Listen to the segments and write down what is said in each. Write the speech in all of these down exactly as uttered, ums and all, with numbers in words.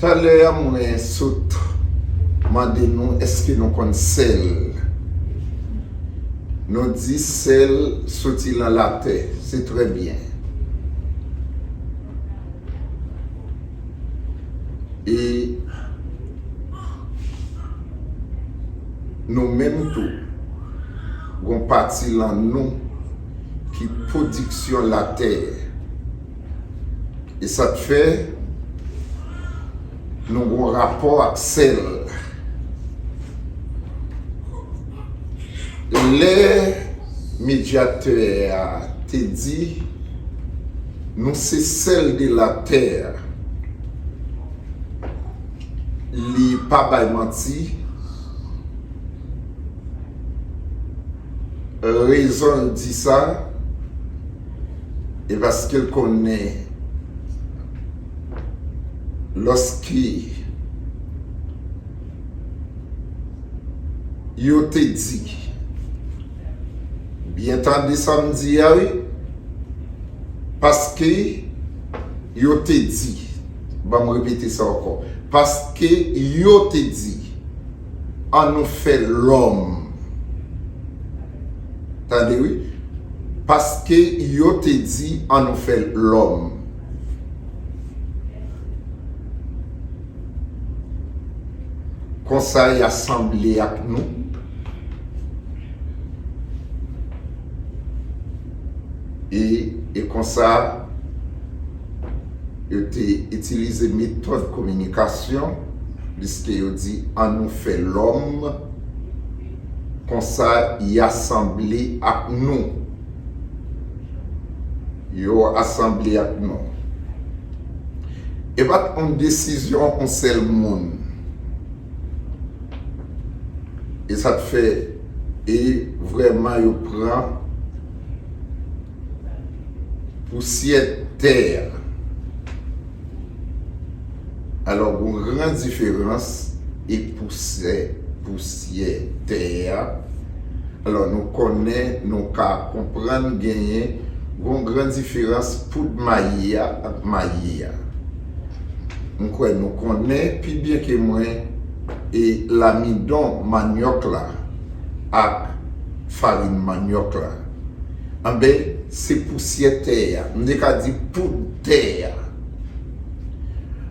Talè a, mwen sot mande nou, èske nou konn sèl? Nou di sèl soti nan latè. Se trè byen. E nou menm tou, gon pati lan nou ki pwodiksyon latè. E sa k fè nou gon rapò ak sèl. Lè medyatè a te di, nou se sèl de latè, li pa bay manti. Rezon l di sa, e paske l konnen lòske yo te di, byen tande sa m di a wi, paske yo te di, ban m repete sa ankò, paske yo te di, an nou fè lòm. Tande wi. Paske yo te di, an nou fè lòm. Konsa y a sanble ak nou. E, e konsa, yo te itilize metòd kominikasyon, pliske yo di, an nou fè lòm, konsa y a sanble ak nou. Yo asanble ak nou. E pa t yon desizyon yon sèl moun. E sa k fè, e vrèman yo pran pousyè tè a. Alò, gon gran diferans e pousyè, pousyè tè a. Alò, nou konnen, nou ka konprann genyen gon gran diferans poud mayi a ak mayi a. M kwè nou konnen pi byen ke mwen e lamidon manyòk la ak farin manyòk la. Anben, se pousyè tè a. M te ka di poud tè a.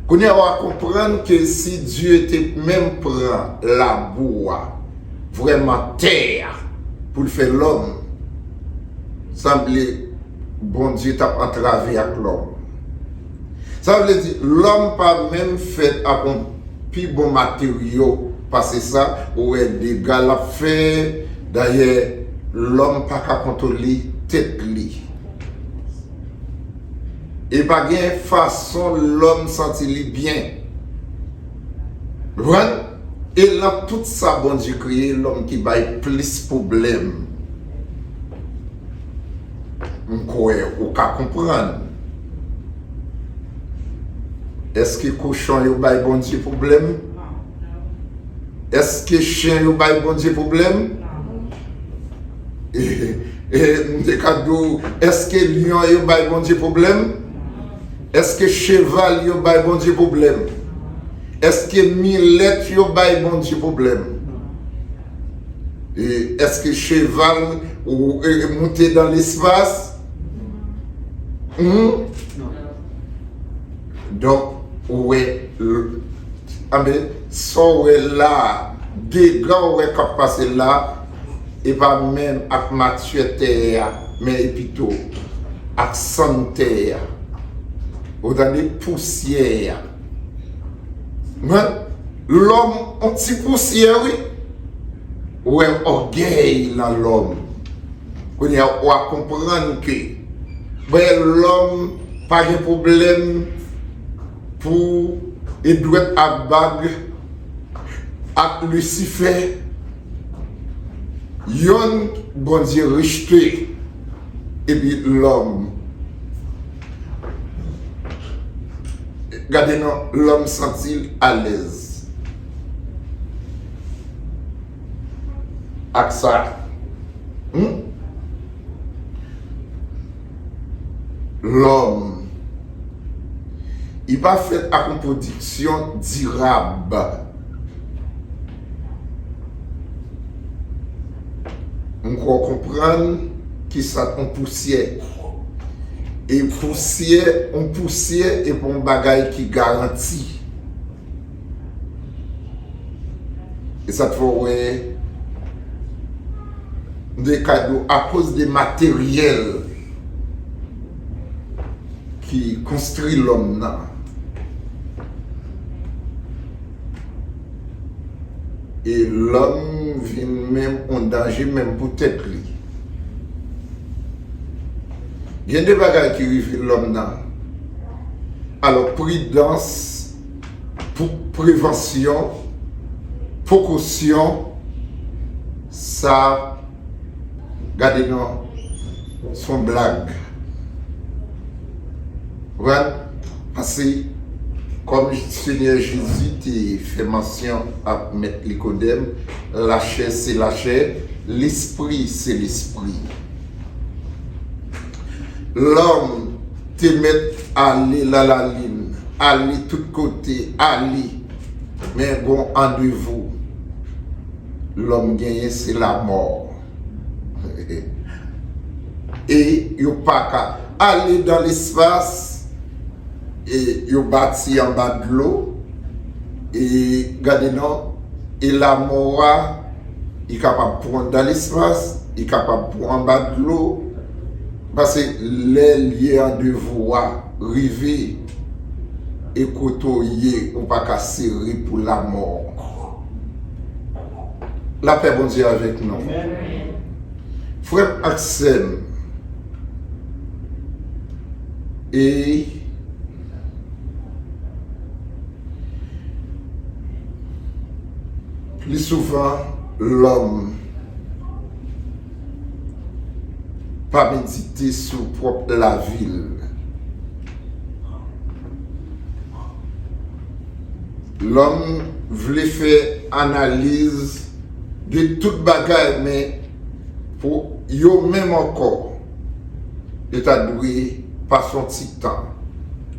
Kounye a, w a konprann ke si Dye te menm pran labou a, vrèman tè a, pou l fè lòm, sanble Bondye t ap antrave ak lòm. Sa vle di, lòm pa menm fèt ak yon pi bon materyo pase sa, ou wè dega l ap fè, dayè, lòm pa ka kontwole tèt li. E pa gen fason lòm santi li byen. Ou konprann? E nan tout sa Bondye kreye, lòm ki bay plis pwoblèm. M kwè ou ka konprann. Èske kochon yo bay Bondye pwoblèm? Èske chen yo bay Bondye pwoblèm? E, e, m te ka di w, èske lyon yo bay Bondye pwoblèm? Èske cheval yo bay Bondye pwoblèm? Èske milèt yo bay Bondye pwoblèm? E èske cheval ou, e, moute dan lespas? Hmm? Donk, ou wè, l-, anben, sa w wè la a, dega w wè k ap pase la a, e pa menm ak matyè tè a, men e pito ak sann tè a. Ou tande? Pousyè a. Men, lòm, on ti pousyè, wi. Ou wè ògèy nan lòm. Kounye a, w a konprann ke, ben, lòm pa gen pwoblèm pou e dwèt ak bag ak Lisifè, yonn Bondye rejte, epi lòm. Gade non, lòm santi l alèz ak sa. Hmm? Lòm. Li pa fèt ak yon pwodiksyon dirab. M kwè w konprann kisa t yon pousyè. E pousyè, yon pousyè, e pa yon bagay ki garanti. E sa t fè w wè, m te ka di w, akoz de materyèl ki konstwi lòm nan, e lòm vin menm yon danje menm pou tèt li. Gen de bagay ki rive lòm nan. Alò, pridans, pou prevansyon, prekosyon, sa, gade non, se yon blag. Konprann? Paske, kòm Senyè Jezi te fè mansyon ak mèt Nikodèm, lachè se lachè, lespri se lespri. Lòm te mèt ale lalalin, ale tout kote, ale, men gon andevou lòm genyen, se lamò. E yo pa ka ale dan lespas, e yo bati anba dlo, e gade non, e lamò a, li kapab pran dan lespas, li kapab pran anba dlo, paske lè lye andevou a rive, e kote w ye, ou pa ka sere pou lamò. Lapè Bondye avèk nou. Frè m ak sè m, e pli souvan, lòm pa medite sou pwòp lavi l. Lòm vle fè analiz de tout bagay, men pou yo menm ankò, yo ta dwe pase yon ti tan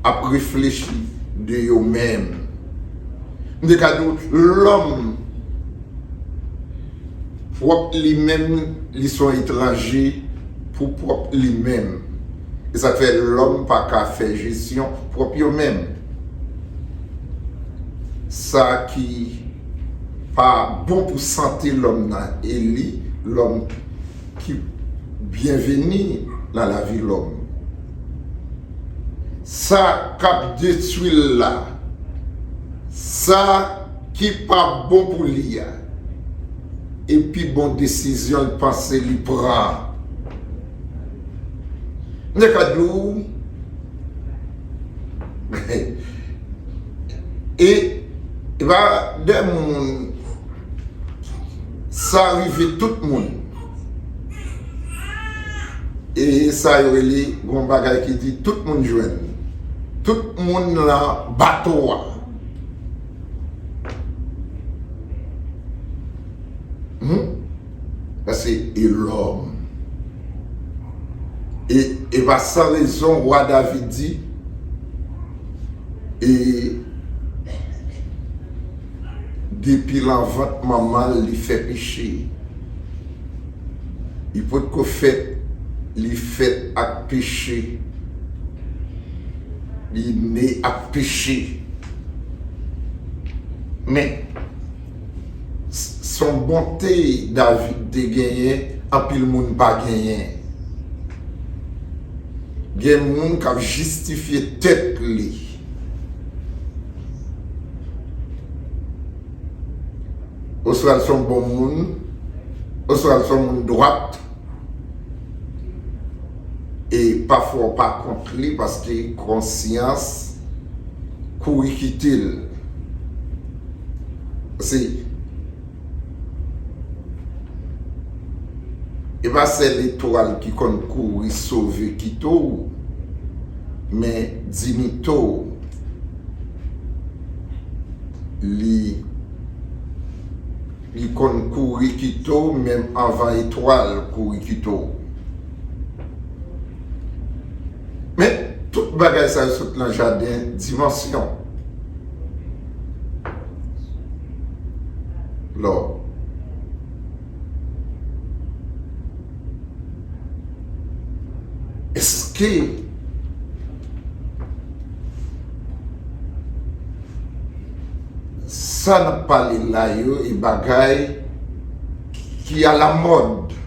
ap reflechi de yo menm. M te ka di w, lòm pwòp li menm, li se yon etranje pou pwòp li menm. E sa k fè lòm pa ka fè jesyon pwòp yo menm. Sa ki pa bon pou sante lòm nan, e li, lòm ki byenveni nan lavi lòm. Sa k ap detwi l la, sa ki pa bon pou li a, e pi bon desizyon l panse li pran. M te ka di w, e, e pa de moun, sa rive tout moun. E sa yo rele, gon bagay ki di, tout moun jwenn. Tout moun nan bato a. Hmm? Paske e lòm. E, e pa san rezon, wa David di, e depi lan vant manman l, li fè peche. Li potko fèt, li fèt ak peche. Li ne ak peche. Men, s-, s on bonte David te genyen, anpil moun pa genyen. Gen moun k ap jistifye tèt li. Oswa l se yon bon moun, oswa l se yon moun dwat, e pafwa w pa kont li paske konsyans kouri kite l. Se, e pa sèl etwal ki konn kouri sove kite w, men dinyite w. Li, li konn kouri kite w menm anvan etwal kouri kite w. Men, tout Bagay sa yo sot nan jaden dimansyon. Lò. Èske sa n ap pale la yo e bagay ki alamòd?